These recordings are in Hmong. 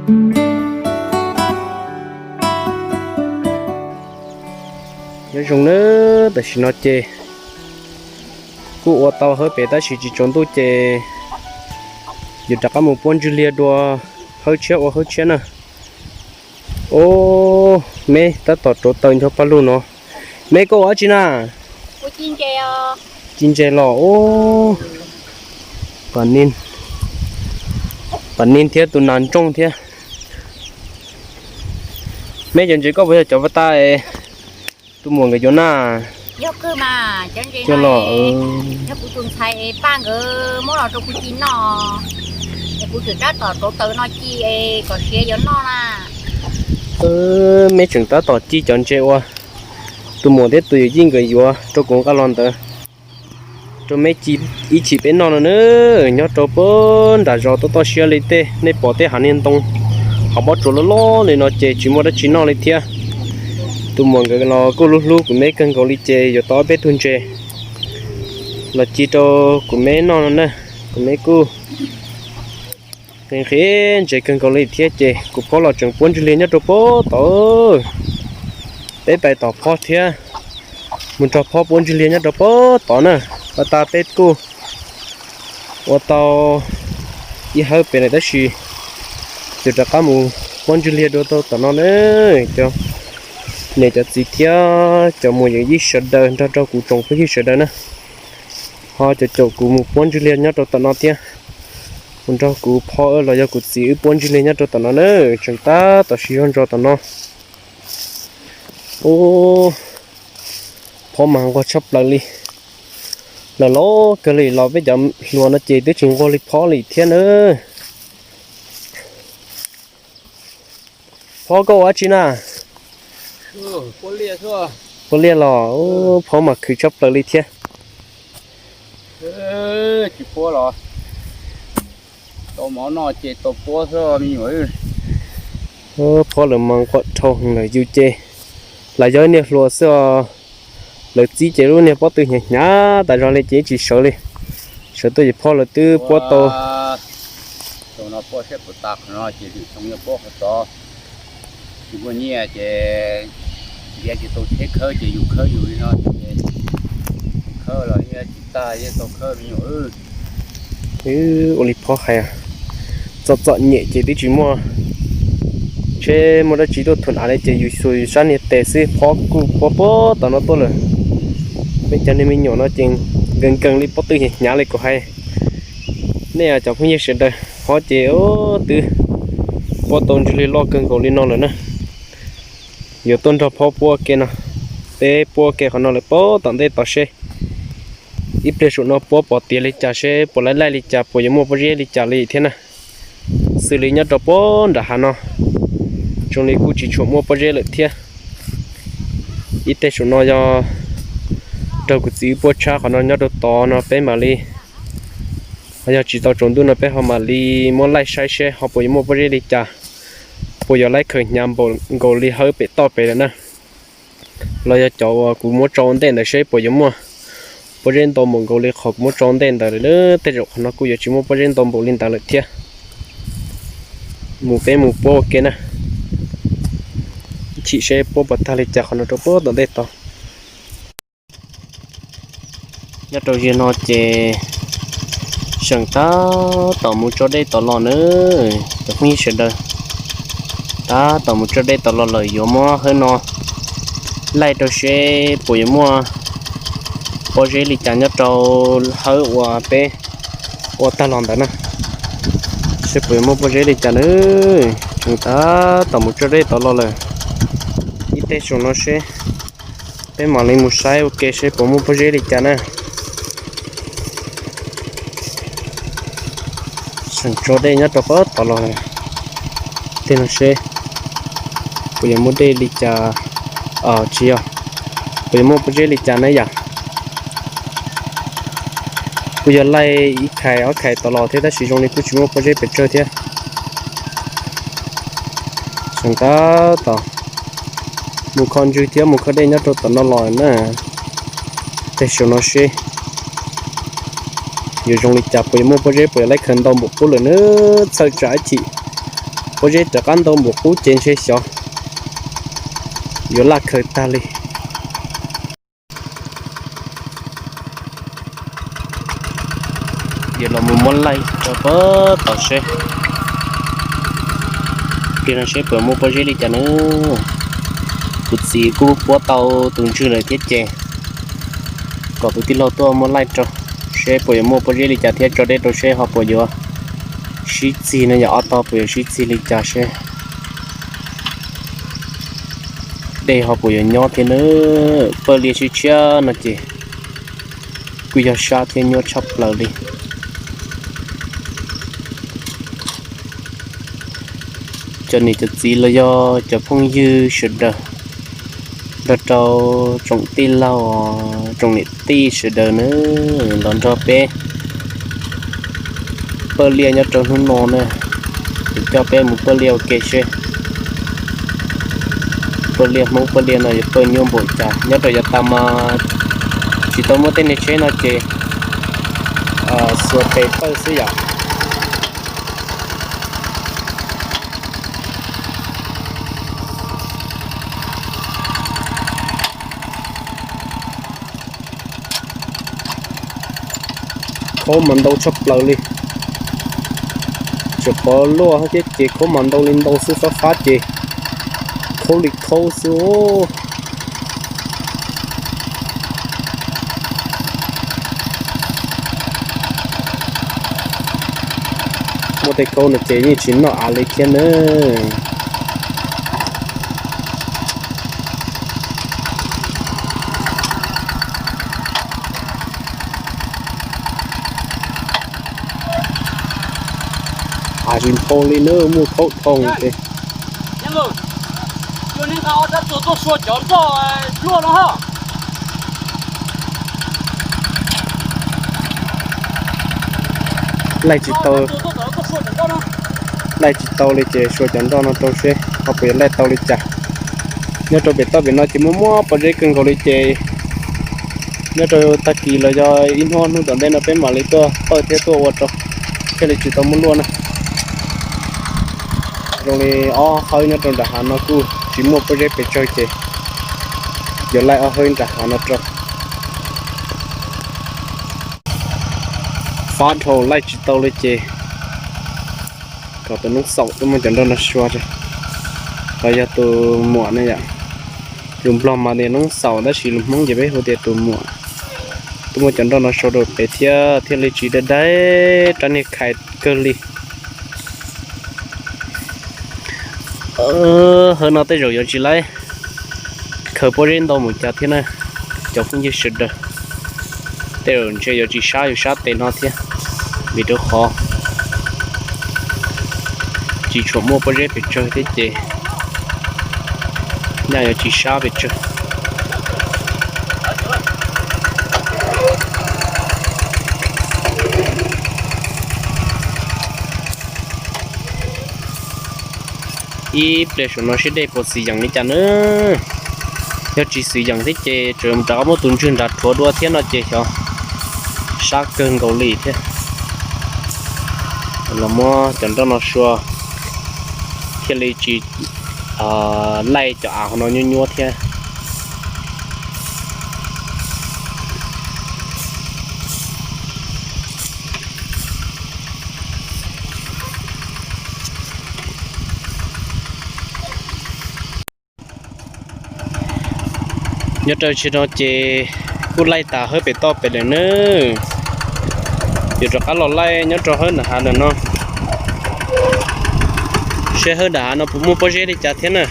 Nyob zoo na, tam sim no ces kuj ua tau hawb pem tab sis tsis tsaus ntuj ces yuav rov qab mus puab ntswg liag dua hawb tshiab ua hawb tshiab na. Ob, meb tab tom rauv taws ncho paj lug no. Meb koj ua dab tsi na? Ci ntses los. Ob, pam nim thiab tus nas nrooj thiab. Meb cov ntses koj puas yog cov pas tas tus muam nkawd yuav na? Yog los. Meb tseem tab tom ci cov ntses ua tus muam thiab tus yawm yij nkawd yuav rau kuv nqa los ntawd rau meb ci ib chim peb noj no na. Nyob rau puag nram zos toj toj siab li tej nej pom tej hav niag ntoo, hav pob tsuas loj loj li no ces tsis muaj dab tsi noj li thiab. Tus muam nkawd los kuj hlub hlub kuv meb kawg nkaus li ces yuav tau ob peb tug ntses los ci rau kuv meb noj no na. Kuv meb kuj nqhis nqhis ntses kawg nkaus li thiab ces kuv phob los tseem puab ntswg liag nyob rau puag tod. Peb pais tom phob thiab, mus nrog phob puab ntswg liag nyob rau puag tod na. Pas tas peb kuj ua tau ib hawb pem lawm tab sis yuav rov qab mus puab ntswg liag dua tau tom no na. Cov niam cov txiv thiab cov muam yawm yij sawv daws nrog rau kuv tsoom phooj ywg sawv daws na, ho cov caum kuv mus puab ntswg liag nyob rau tom no thiab, mus nrog kuv phob los yog kuv txiv wb puab ntswg liag nyob rau tom no na. Tseem tab tom siv zog ntsos tom no. Ub, phob mas nquag tshaj plaws li. Lawm los kawg li los peb cov hluas no ces twb tsis nquag li phob li thiab na. Phob koj ua dab tsi na? Puab liaj los, phob mas khwv tshaj plaws li thiab. Tsis puab los tau mov noj ces tau puab xwb me nyuam. Phob lawm mas nquag dhau heev lawm yus ces lam yog ib niag hluas xwb os. Lawv txib ces lub niag pob tw hnyav hnyav tas zog li ces ib tsis sawv li. Sawv tuaj ces phob lawv twb puab tau. Xyoo no puab siab puas tas qhov no ces lwm xyoo yog puab qhov tod. Tsis muaj nyiaj ces ntiav tsis tau tsheb khawb ces yus khawb yus li no ces khawb los yeej tsis tag yeej tau khawb me nyuam. Ua li phob hais, txom txom nyem ces twb tsis muaj tsheb muaj dab tsi tuaj thum av li ces yus xuas yus sab niag tes xwb, phob kuj puab puab tom no tuaj lawm. Peb cov niag me nyuam no ces nkees nkees li pob tw hnyav hnyav li kuv hais. Nej cov phooj ywg sawv daws, phob ces twb puab tau ntswg liag loj kawg nkaus li no lawm na. Yuav tuaj nrog phob puab ke no, peb puab ke qhov no lawm puag tom ntej tod seb ib pliag saum no puab pom tiav li cas seb puas laib laij li cas puas yuav muaj pob zeb li cas li thiab na. Xws li nyob rau puag nram hav no zoo li kuj tsis tshua muaj pob zeb lawm thiab. Ib teg saum no yog raug kuv txiv wb puab tshab qhov no nyob rau tod no peb mam li, yog tsis tau tsaus ntuj no peb ho mam li muab laij saib seb ho puas yuav muaj pob zeb li cas, puas yuav laib khaws hnyav npaum nkaus li hawb pem toj pem lawm na. Los yog cov uas kuv muab tso ua ntej ntawd seb puas yuav muaj pob zeb ntau npaum nkaus li qhov kuv muab tso ua ntej ntawd lawm, tej zaum qhov no kuj yuav tsis muaj pob zeb ntau npaum li ntawd lawm thiab. Mus peb mus puab ua ke na, chim seb puab puas tag li cas qhov no rau puag tom ntej tod. Nyob rau ziag no ces seem tab tom mus tso dej tom los na, cov phooj ywg sawv daws. Tab tom mus tso dej tom los lawm, yuav muab hawb no laij rau seb puas yuav muaj pob zeb li cas nyob rau hawb uas peb ua tag los ntawd na, seb puas yuav muaj pob zeb li cas na. Seem tab tom mus tso dej tom los lawm, ib teg saum no seb peb mam li mus saib ua ke seb puas muaj pob zeb li cas na. Seem tso dej nyob rau puag tom los lawm, tej no seb puas yuav muaj dej li cas, tsis yog, puas yuav muaj pob zeb li cas na yom. Kuj yog laij ib khais ob khais tom los thiab tab sis zoo li kuj tsis muaj pob zeb pes tsawg thiab. Seem tab tom mus kho ntswg thiab mus kho dej nyob rau tom no los na. Tej saum no seb yuav zoo li cas, puas yuav muaj pob zeb, puas yuav laib khaws ntau npaum qub lawm na. Txhawj tsam ib chim Pob zeb rov qab ntau npaum qub ces ntshe xyov yuav laj khaws tag li. Ces los mus muab laij rau pem tod seb, tig no seb puas muaj pob zeb li cas na. Kuv txiv kuj puab tau tus ntswg lawm thiab ces kom tus tij laug tuaj muab laij rau seb puas yuav muaj pob zeb li cas thiab tso dej rau seb ho puas yuav sib txig no, yog ob tog puas yuav sib txig li cas seb dej ho puas yuav nyob thiab na. Pawj liaj tshiab tshiab no ces kuj yog sab thiab nyuaj tshaj plaws li. Cov niam cov txiv los yog cov phooj ywg sawv daws, nrog rau tsoom tij laug, tsoom niam tij sawv daws na, los nrog peb pawj liaj nyob rau hnub no na. Kuv coj peb mus pawj liaj ua ke seb pawj liaj Hmoob pawj liaj no yuav pawj nyuaj npaum cas. Nyob rau yav tas mas tsis tau muaj tej niag tsheb no ces xuas tes pawj xwb yom. Khaub mas ntau tshaj plaws li. Tseem pov luaj thiab ces khaub mas ntau li ntau xwb, fab fab ces khaub li khaub xwb. Muaj tej khaub no ces yeej tsis noj av li thiab na. Av tsis nphau li na, muaj khaub dhau ces laij tsis tau, laij tsis tau li ces suav cov nroj no rau seb ho puas yuav laij tau li cas. Nyob rau pem toj pem no ces muaj muaj pob zeb kawg nkaus li ces nyob rau tag kis los yog ib hnub hnub tom ntej no peb mam li tuaj pawj thiab tuaj ua rau, thiaj li tsis tau muaj luaj na. Zoo li ob hawb nyob rau nram hav no kuj tsis muaj pob zeb pes tsawg ces yuav laij ob hawb nram hav no rau. Fab dhau laij tsis tau li ces kom tus noob xaum tuaj muab cov nroj no sua. Ho yog tus muam ne yom, lus Nplog mas tias noob xaum tab sis lus Hmoob ces peb hu tias tus muam, tuaj muab cov nroj no sua rau pem thiab thiaj li tsis dai dai rab niag khais kawg li. Hawv no tej zaum yuav tsis laib khaws pob zeb ntau mus cas thiab na, cov phooj ywg sawv daws. Tej zaum ntshe yuav tsis sab yus sab tes no thiab, vim rau qhov tsis tshua muaj pob zeb pes tsawg thiab ces nyaj yuav tsis sab pes tsawg. Ib pliag saum no seb dej puas xwm yeem li cas na. Yog tsis xwm yeem thiab ces tseem rov qab muab tus ntswg nram rhuav dua thiab no ces xyov sab kawg nkaus li thiab. Los muab cov nroj no sua thiaj li tsis laij cov av hauv no nyuab nyuab thiab. Nyob rau tsis no ces kuj laij tas hawb pem toj pem lawm nawb. Yuav rov qab los laij nyob rau hawb nram hav ntawm no, seb hawb nram hav no puas muaj pob zeb li cas thiab na.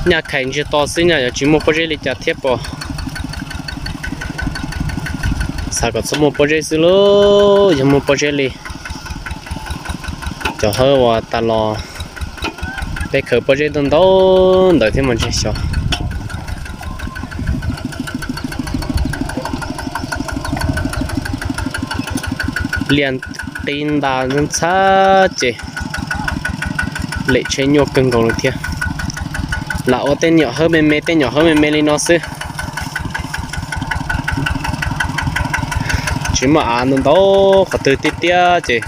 Nyaj khais ntsiag to xwb, nyaj yuav tsis muaj pob zeb li cas thiab pom. Xav kom txhob muaj pob zeb xwb lauj, yog muaj pob zeb li cov hawb uas tas los peb khaws pob zeb ntau ntau ntawd thiab mas ntshe xyov. Liaj qib nta ntxhab ces lem tsheb nyuaj kawg nkaus li thiab. Lam ua tej nyom hawb me me tej nyom hawb me me li no xwb. Tsis muaj av ntau ntau qhov twg tiaj tiaj ces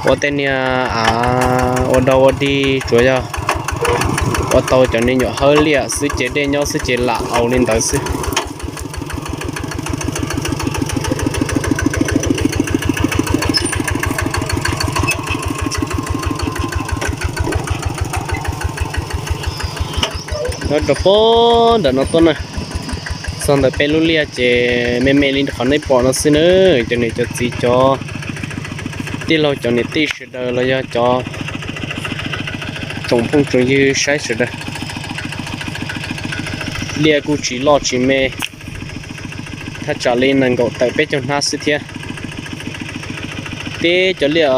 ua tej niag av ua dog ua dig tsuas yog ua tau cov me nyuam hawb liaj xwb ces dej nyob xwb ces lam aus li ntawd xwb. Nyob rau pem nram no tuaj na, txog ntawm peb lub liaj ces me me li qhov nej pom no xwb na. Cov niam cov txiv cov tij laug cov niam tij sawv daws los yog cov tsoom phooj tsoom ywg saib sawv daws, liaj kuj tsis loj tsis me, thaj tsam li nees nkaum tawm peb caug hnab xwb thiab. Tib cov liaj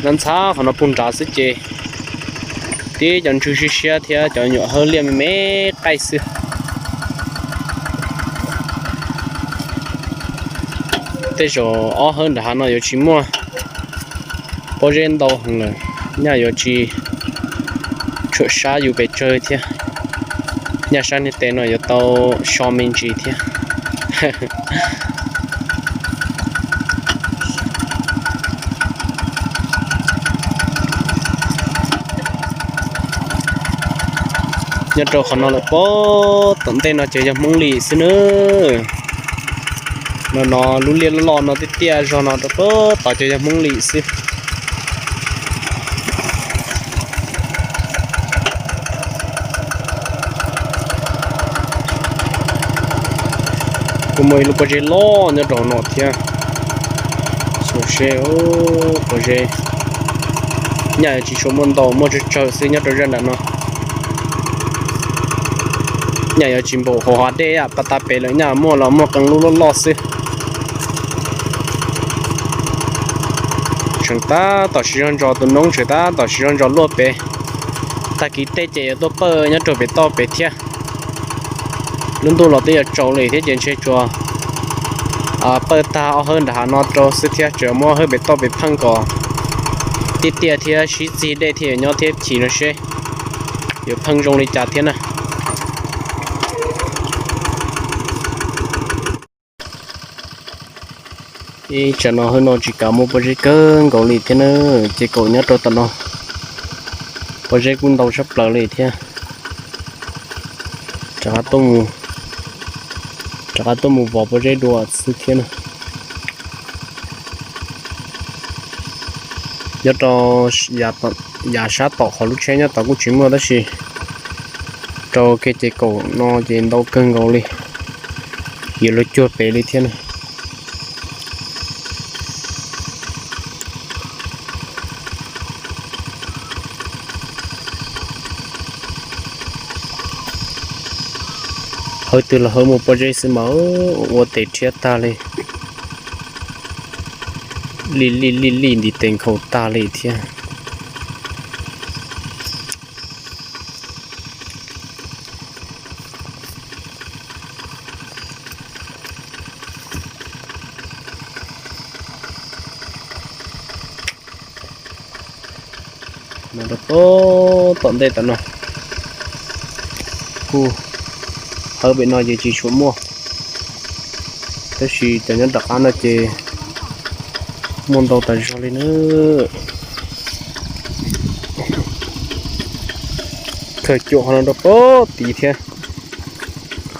ntxhab ntxhab qhov no puag nrad xwb ces tib cov ntswg siab siab thiab cov nyuam hawb liaj me me qaij xwb. Tej zaum ob hawb nram hav no yuav tsis muaj pob zeb ntau heev lawm, nyaj yuav tsis tshuam sab yus pes tsawg thiab. Nyaj sab niag tes no yuav tau so me ntsis thiab. Nyob rau qhov no lawm pem tom ntej no ces yog Hmoob Lis xwb nawb. No no lub liaj loj loj no tiaj tiaj zog no rau pem tod ces yog Hmoob Lis xwb. Kuj muaj ib lub pob zeb loj nyob rau no thiab. Xyuas seb, pob zeb nyaj yuav tsis tshua muaj ntau, muaj tsawg tsawg xwb nyob rau zaj nram no. Nyaj yuav tsis npaum hauv hav dej, pas tas pem lawm nyaj muaj los muaj qee lub loj loj xwb. Tseem tab tom siv zog ntsos, tus noob tseem tab tom siv zog ntsos luaj pem. Tag kis tej ces yuav tuaj pawj nyob rau pem toj pem thiab. Lub ntuj los twb yuav tsaus li thiab ces ntshe tsuas pawj tag ob hawb nram hav no rau xwb thiab, tseem muab hawb pem toj pem pheej kom tiaj tiaj thiab sib txig dej thiaj yuav nyob thiab, chim no seb yuav pheej zoo li cas thiab na. Ib tsam no hawb no tsis kam muaj pob zeb kawg nkaus li thiab na, ces kaum nyob rau tom no pob zeb kuj ntau tshaj plaws li thiab. Rov qab tuaj mus, rov qab tuaj mus vov pob zeb dua xwb thiab na. Nyob rau yav sab tom qhov lub tsheb nyob tod kuj tsis muaj tab sis rau kev ces kaum no ces ntau kawg nkaus li, yuav luag cuag pem li thiab na. Hawb twg los hawb muaj pob zeb xwb mas ua tes rhiab tag li, li li li li ntiv tes nkhaus tag li thiab. No rau tom ntej tom no kuj hawb pem no ces tsis tshua muaj, tab sis cov nyob rov qab no ces muaj ntau tas zog li na. Khaws cuam qhov no rau pem tid thiab.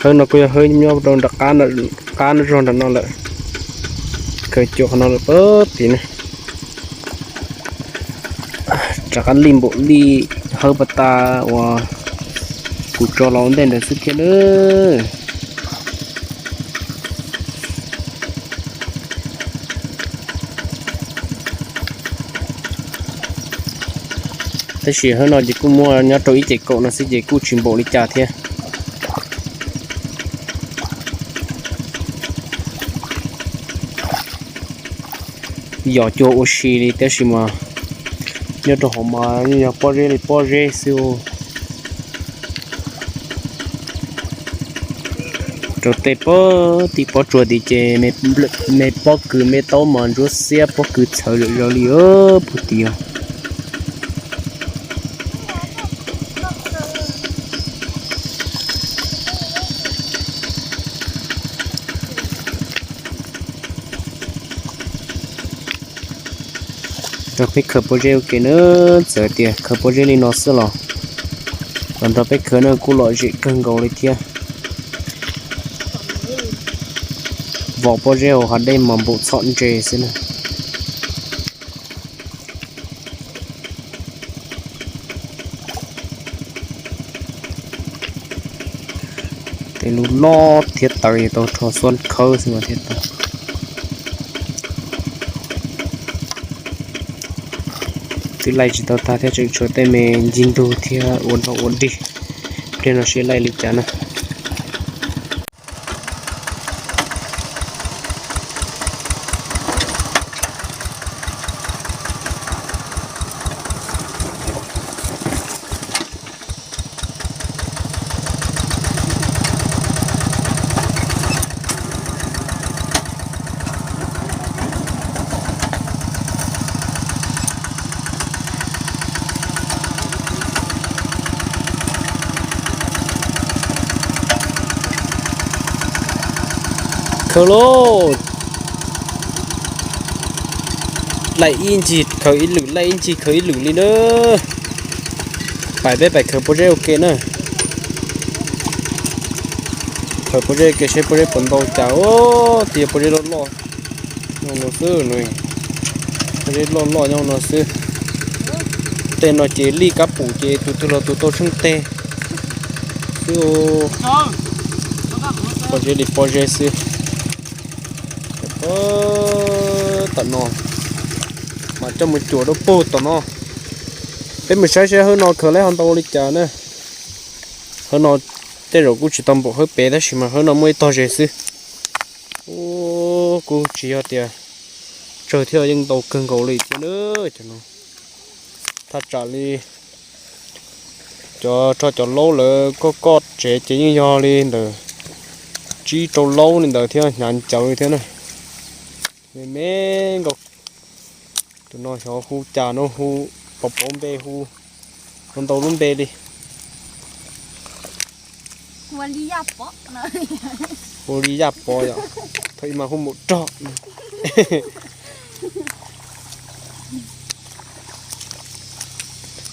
Hawb no kuj yog hawb nyob rau nram qab no zog nram no lawm. Khaws cuam qhov no lawm pem tid na. Rov qab lij npaum lij hawb pas tas uas kuv tso los ua ntej ntawd xwb thiab nawb. Tab sis hawb no ces kuj muaj nyob rau ib ce kaum no xwb ces kuj tsis npaum li cas thiab. Yog cuag ua si li tab sis mas nyob rau hauv mas yeej yog pob zeb li pob zeb xwb. Rau tej pob tim pob tsuas tid ces me pob kws me taub mas ntsuab xiab pob kws txhawv zom zaws li puag tid os. Nrog peb khaws pob zeb ua ke na, txawm tias khaws pob zeb li no xwb los los nrog peb khaws na kuj lom zem kawg nkaus li thiab. Vom pob zeb hauv hav dej mas npaum txhom ntses xwb na. Tej lub loj thiab tawv tau rho xuab khawb xwb mas thiaj tau. Twb laij tsis tau tag thiab, tseem tshuav tej me ncig ntug thiab ua dog ua dig. Pliag no seb laij li cas na. Khaws lauj. Laij ib ncig khaws ib lwm, laij ib ncig khaws ib lwm li na. Pais peb pais khaws pob zeb ua ke na. Khaws pob zeb ua ke seb pob zeb puas ntau cas. Ub, twb yog pob zeb loj loj nyob no xwb. Pob zeb loj loj nyob no xwb. Tej no ces lij kab pum ces tus twg los tus tau tsheej teg xwb. Pob zeb li pob zeb xwb. Tom no mas coj mus cuam rau puag tom no. Peb mus saib saib hawb no khaws lawm ho ntau li cas na. Hawb no tej zaum kuj tsis tau npaum hawb pem tab sis mas hawb no muaj ib tog zes xwb. Ub, kuj tsis yog tias tsawg thiab, yeej ntau kawg nkaus li thiab na. Cov no thaj tsam li cov rho cov laub lawv koj koj tsev ces yeej yog li ntawm tsib rau laub li ntawd thiab, hnyav ncawv li thiab na. Me me nkaus. Tus no xyov hu cas no, hu pom pauv npe, hu ntau lub npe li. Hu li Yaj Pov yom, thaum ub mas hu mus rog.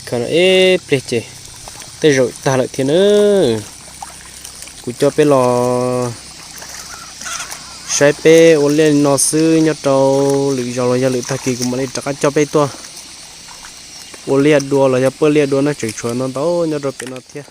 Khaws no ib pliag ces tej zaum tag lawm thiab na. Kuv coj peb los saib peb ua liaj li no xwb, nyob rau lwm zaus los yog lwm tag kis kuv mam li rov qab coj peb tuaj ua liaj dua los yog pawj liaj dua na, tseem tshuav ntau ntau nyob rau pem no thiab.